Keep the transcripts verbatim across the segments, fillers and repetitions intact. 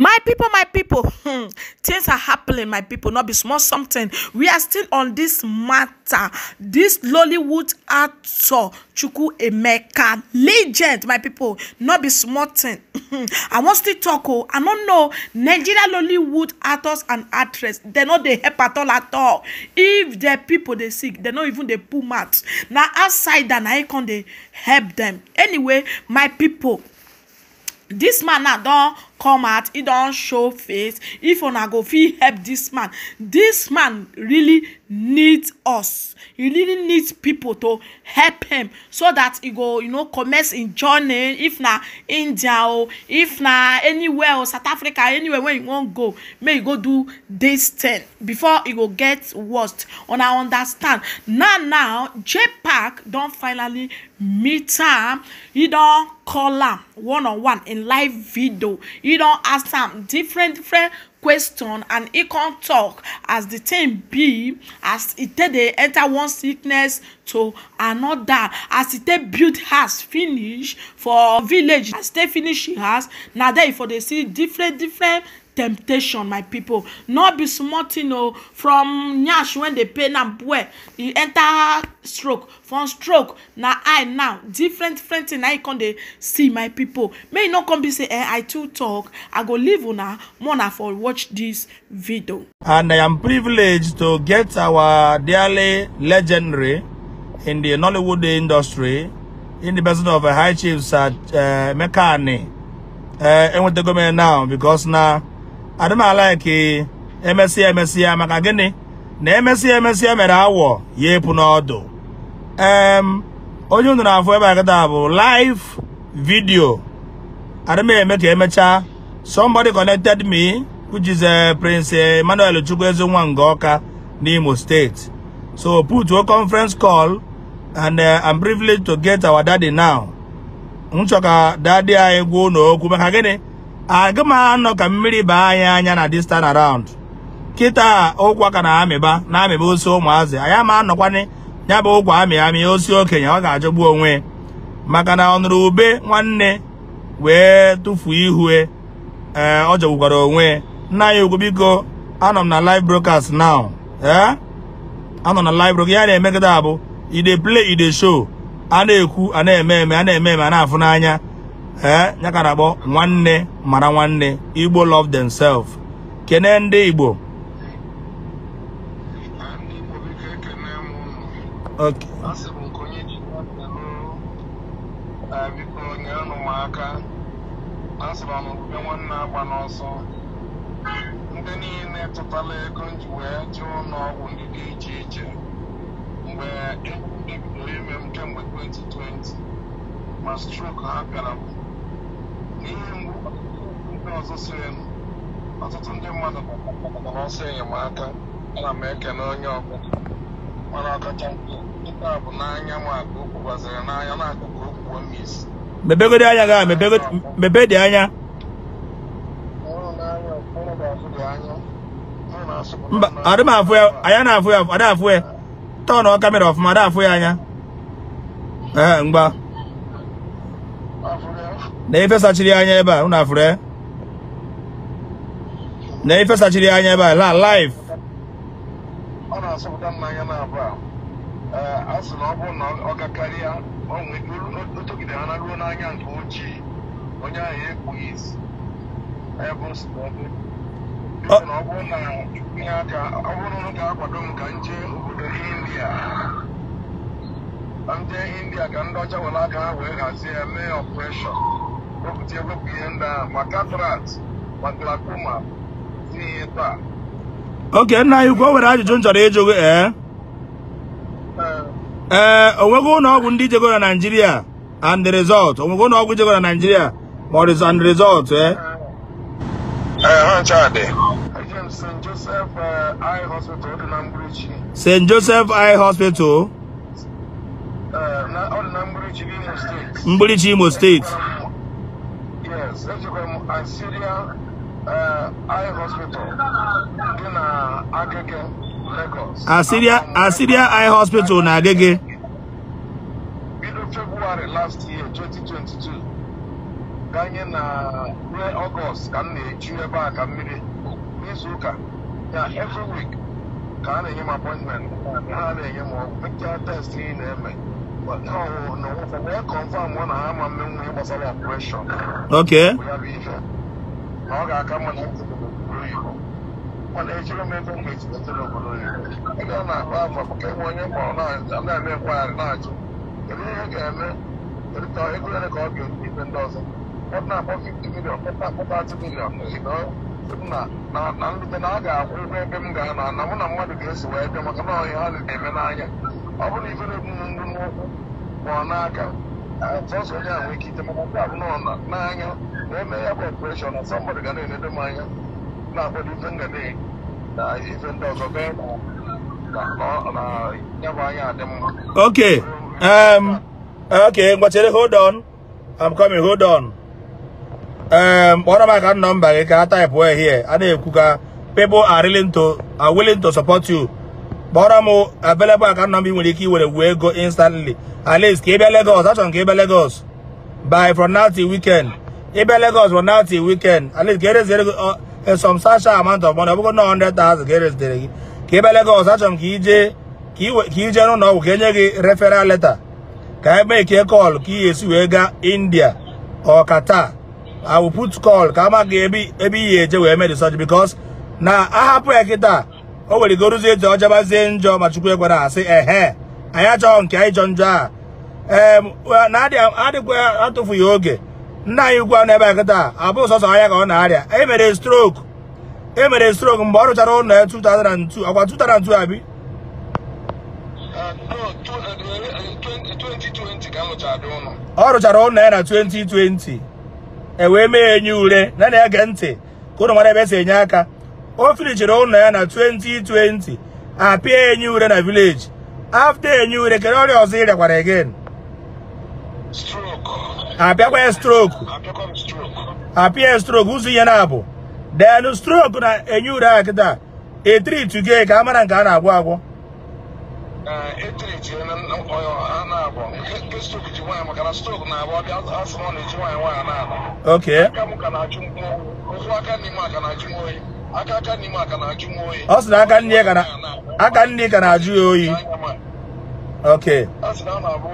My people, my people, hmm, things are happening, my people. Not be small something. We are still on this matter. This Lollywood actor, Chukwu Emeka, legend, my people, not be small thing. I want to talk. Oh, I don't know. Nigeria Lollywood actors and actress, they know they help at all at all. If the people they sick, they not even they pull mat. Now outside that, I can they help them. Anyway, my people, this man now don't come out, he don't show face. If una go feel help this man, this man really needs us. He really needs people to help him so that he go, you know, commence in journey. If na India or if na anywhere or South Africa, anywhere where he won't go, may he go do this thing before he go get worst. Una understand? Now, now, J Park don't finally meet am. He don't call am one on one in live video. He don't ask am different, different question, and he can't talk as the thing be, as it take they enter one sickness to another, as it take build house finish for village, as they finish he house. Now there for they see different, different temptation, my people. Not be small thing, oh, from nyash when they pay na boy, he enter stroke. From stroke, na I now. Different, different thing I can they see, my people. May not come be say, eh, I too talk. I go leave una, more na for watch this video. And I am privileged to get our dearly legendary in the Nollywood industry, in the person of a high chief, Sir uh, Mekani. Uh, enwetego m now because na adị m like eh, emesịa emesịa, maka gịnị? Na emesịa emesịa mere awọ ya epu n'ọdụ. Em, onye unu na-afụ ebe a kịta bụ live video. Adị m eme ka emechaa. Somebody connected me, which is uh, Prince Emmanuel Chukwueze Nwangoka n'Imo State. So put a conference call, and uh, I'm privileged to get our daddy now. M chọ ka daddy anyị gwa unu okwu, maka gịnị? Aga m anọ ka mmiri baa anyị anya na this time around. Kịta ụkwa ka na-amịba, na-amịba osi ụmụazị. Anyị ama anọkwanị ya bụ ụkwa amị amị osi okenye, ọ ga-ajọgbu onwe. Maka na ọ nụrụ ube nwanne wee tụfuo ihu e. Ee, ọ jọgbukwara onwe. Nna anyị ukwu, biko, anọ m na live broadcast now. Ee? Anọ na live broadcast. Ya na-emegide abụ, i dey play, i dey show. A na-ekwu, a na-eme eme, a na-eme eme, a na-afụ n'anya. Ee, ya ka na-akpọ nwanne mara nwanne. Igbo love themselves. Kene ndị Igbo. Okay. Asị m nke onye ji nwanne m, eh, biko, nyerenụ m aka. Asị m, "Ọnụ rube nwanne agba n'ọsọ." Ndị niile tụtara ego m ji wee jee ụlọ ọgwụ ndị dị iche iche. Mgbe ego m bidoro ime m kemgbe twenty twenty, ma stroke ha bịara m. N'ihe mgbu, ndị ọzọ siri m, ọtụtụ ndị mmadụ gbakọtara ọsọ enyemaka. Ana m ekene onye ọbụla. Mana ọkacha nke, nke a bụ n'anya m, akụ okwu gbazere n'anya, na akụkụ okwu miss. Mepegodi anya gị a, mepego-, mepedi anya. Mụrụ n'anya, mụrụ ga-afụ dị anya. Mụrụ na-asụpụta Mba, n'anya. Adị m afụ ya, anya na-afụ ya, adị afụ ya. Tọọ na kamera ọfụma, adị afụ ya anya. Ee, mgba. Afụ ya. Na ife sachiri anya ebe a, unu afụrụ ya? Na ife sachiri anya ebe a, la-, live. Ọ na-asụpụta m n'anya na-abụ a. Ee, a sị na ọ bụrụ na ọ gakarịa, ọ nwee ike o togide ha na ruo n'anya nke ojii, onye ahụ ekpughị isi. Ebe o si wee dị. Ọ- Dịka na ọ bụrụ na itinye aka, ọ bụrụ na unu ga-akwado m ka m jee obodo India, ka m jee India ka ndị ọcha were aka ha wee hazie ya, mee operation, wepụta, ewepụ ihe ndị ahụ, ma cataract, ma glaucoma, tinye taa. Oke, nna anyị ukwu, o nwere ajụjụ m chọrọ ịjụ gị, ee? Ee. Ee, o nwego ụlọ ọgwụ ndị jegoro na Naịjirịa and the result? O nwego ụlọ ọgwụ jegoro na Naịjirịa ma ọ result and result, ee? Ee, ha ncha dị. Eje m Saint Joseph, eh, Eye Hospital dị na Mgbirichi. Saint Joseph Eye Hospital. Eh, na, ọ dị na Mgbirichi n'Imo State. Mgbirichi, Imo State. Yes, ejikwa m Assyria, eh, Eye Hospital dị na Agege, Lagos. Assyria, Assyria Eye Hospital na Agege. Bido February last year, twenty twenty-two. ganye na ruo August ka m na-eju ebe a ka mmiri n'izu ụka ya, every week ka a na-enye m appointment, ha na-enye m ọgwụ, mechaa test ị na-eme, na ọnwụkwa wee confirm na ha ma mme nwe gbasara operation. Okay. Ya bụ ife na ọ ga-aka mma na ntị n'obodo oyibo, ọ na-ejiri m ego m ga-eji leta n'obodo oyibo. Ị ga na-akpa afa maka enwe onye mkpọrọ na-eme nkwagharị na-ajụ kedu ihe ga-eme, kedu ka ego ole ka ọ ga-eri ife ndị ọzọ, kpọta na-akpọ fifty million, kpọta na-akpọ thirty million, na na nlute na a ga-akwụ ụgwọ ebe m ga-anọ na mụ na mmadụ ga-esi wee bịa, maka na ihe a na-eme n'anya, ọ bụrụ ife na-egbu m mgbu n'ụkwụ ma ọ n'aka, sọsọ onye a nwee ike ite, maka nke a bụ n'anya na eme ya bụ operation na somebody ga na-enedo m anya, na-akwado ife m ga na-eyi na ife ndị ọzọ mee na ya bụ anya adị mma. Okay. Um, okay, ngwa chere, hold on. I'm coming, hold on. Um, kpọrọ m account number gị ka a type well here. A na-ekwu ka people are willing to, are willing to support you. Kpọrọ m available account number ị nwere ike iwere wee go instantly. At least ka ị bịa Lagos, achọrọ m ka ị bịa Lagos by from now till weekend. Ị bịa Lagos from now till weekend, at least ka e reziere gị, uh, a substantial amount of money, ọ bụgo na hundred thousand ka e rezitere gị. Ka ị bịa Lagos, achọrọ m ka ije, ka i we-, ka ije n'ụlọ ọgwụ ka e nye gị referral letter, ka e make a call ka ị ga-esi wee gaa India or Qatar. I will put call ka a ma gị ebe, ebe ị ga-eje wee mee the surgery, because na a hapụ ya kịta, o nwere ike ruzie etu ọ jabazie njọ ma Chukwu ekwere, asị ehe, anyị achọghị nke anyị jọ njọ a. Em, well, na adị, adịkwa atụfughị oge. Nna anyị ukwu a n'ebe a kịta, abụ sọsọ anya ka ọ na-arịa. E mere stroke. E mere stroke mgbe ọ rụchara ụlọ ya two thousand and two, ọkwa two thousand and two abi? Uh, no, tw-, uh, twenty twenty ka m rụchara ụlọ. Ọ rụchara ụlọ ya na twenty twenty. E wee mee enye ure, na na-ege ntị, ka ụnụ mara ebe e si enye aka. O finichiri ụlọ ya na twenty twenty, apịa enye ure na village. After enye ure, kedu ọrịa ọzọ ị rịakwara again? Stroke. Apịakwa ya stroke. Apịakwa m stroke. Apịa ya stroke, ụzọ ihe na-abụ. Then stroke na enye ure a kịta, e treat gị ka a mara nke a na-agwọ agwọ. Eh, e treat ya na, na, ọ, a na-agwọ. Nke, nke stroke ji nwaanyị, maka na stroke na-abụ ọbịa, a sị na ọ na-eji nwaanyị, nwaanyị na-anọ. Okay. Aka m ka na-ajụ m oyi. Ofu aka n'ime aka na-ajụ m oyi. Aka, aka n'ime aka na-ajụ m oyi. Ọ sị na aka nne ya ka na, aka nne ka na-ajụ ya oyi. Anya m a. Okay. A sị na ọ na-abụ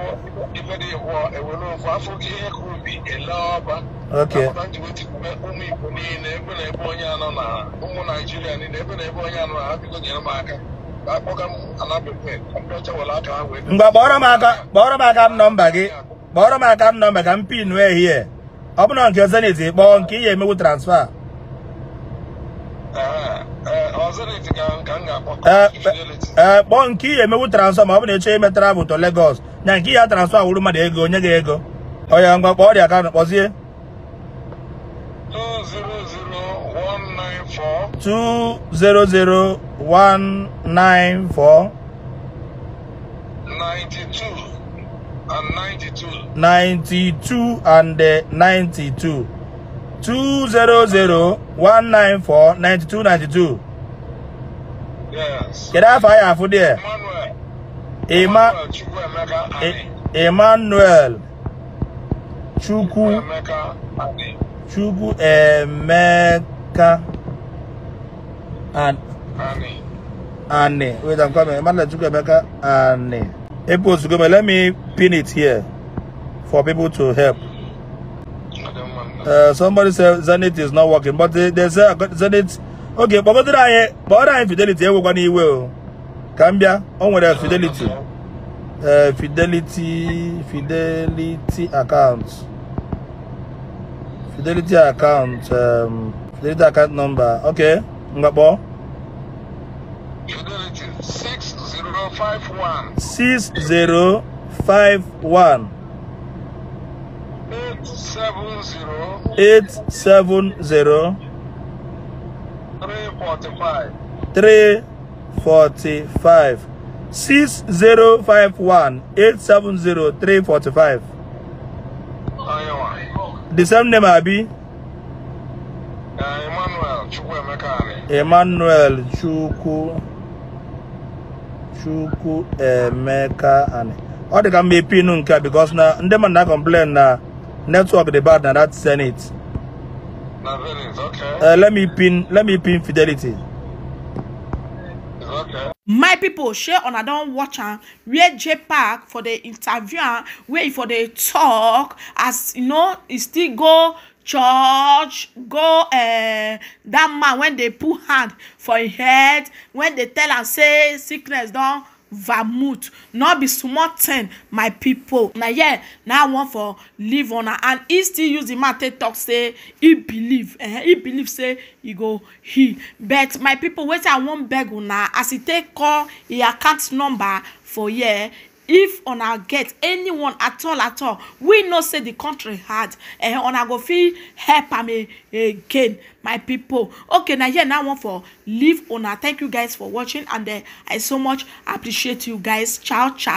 ife dị ịbụọ ewere ofu afọ gị ihe ka ubi ele ọba. Okay. Apụta m ji wee tikwube ụmụ Igbo niile, ebe na ebe onye anọ na ụmụ Naịjirịa niile, ebe na ebe onye anọ na ha, biko nyere m aka. Ka a kpọga m ana bekee, ka ndị ọcha were aka ha wee. Ngwa, kpọrọ m aka, kpọrọ m aka nọmba gị. Kpọrọ m aka nọmba ka m pin wee hie. Ọ bụrụ nke Zenith, kpọọ nke ị ya-emewu transfer. Eh, eh, ọ Zenith ka, ka m ga-akpọ. Eh, Fidelity. Eh, kpọọ nke ị ya-emewu transfer, ma ọ bụ na ị chọọ ime travel to Lagos, na nke ị ya-transfer wuru mmadụ ego, onye gị ego. Ọ ya, ngwa, kpọọ dị aka, kpọzie. Two zero zero one nine four. Two zero zero one nine four. Ninety-two and ninety-two. Ninety-two and, uh, ninety-two. Two zero zero one nine four ninety-two ninety-two. Yes. Kedu afa ya afụ there? Emmanuel. Emma-, Emmanuel Chukwuemeka E-, Ani. Emmanuel Chukwu. Chukwuemeka Ani. Chukwuemeka An-, Ani. Ani. Wait, I'm coming. Emmanuel Chukwuemeka Ani. E post go, let me pin it here for people to help. Uh, somebody said Zenith is not working, but they, they say Zenith. Okay, kpọgodoro anyị, kpọrọ anyị Fidelity, ewekwana iwe o. Ka m bịa, o nwere Fidelity. Eh, Fidelity, Fidelity account. Fidelity account, um, Fidelity account number. Okay, ngwa kpọọ. Fidelity six zero five one. Six zero five one. Eight seven zero. Eight seven zero. Three forty-five. Three forty-five. Six zero five one eight seven zero three forty-five. Ayo. The same name, abi? Uh, Emmanuel Chukwuemeka Ani. Emmanuel Chukwu, Chukwuemeka Ani. Ọ dị ka m ga-epinu nke a, because na ndị mmadụ na-complain na Network dey bad na that Zenith. Na Zenith, okay. Uh, let me pin let me pin Fidelity. It's okay. My people, shey una don watch am where J Park for the interview am, where he for dey talk as you know he still go church, go uh, that man when they put hand for him head, when they tell am say sickness don vermouth, not be small thing, my people. Na here na I want for leave una, and he still use the man take talk say he believe, eh, he believe say he go heal. But my people, wetin I wan beg una, as he take call him account number for here, if una get anyone at all at all, we know say the country hard, eh, una go fit help am a- again, my people. Okay, na here na I want for leave una. Thank you guys for watching, and uh, I so much appreciate you guys. Ciao, ciao.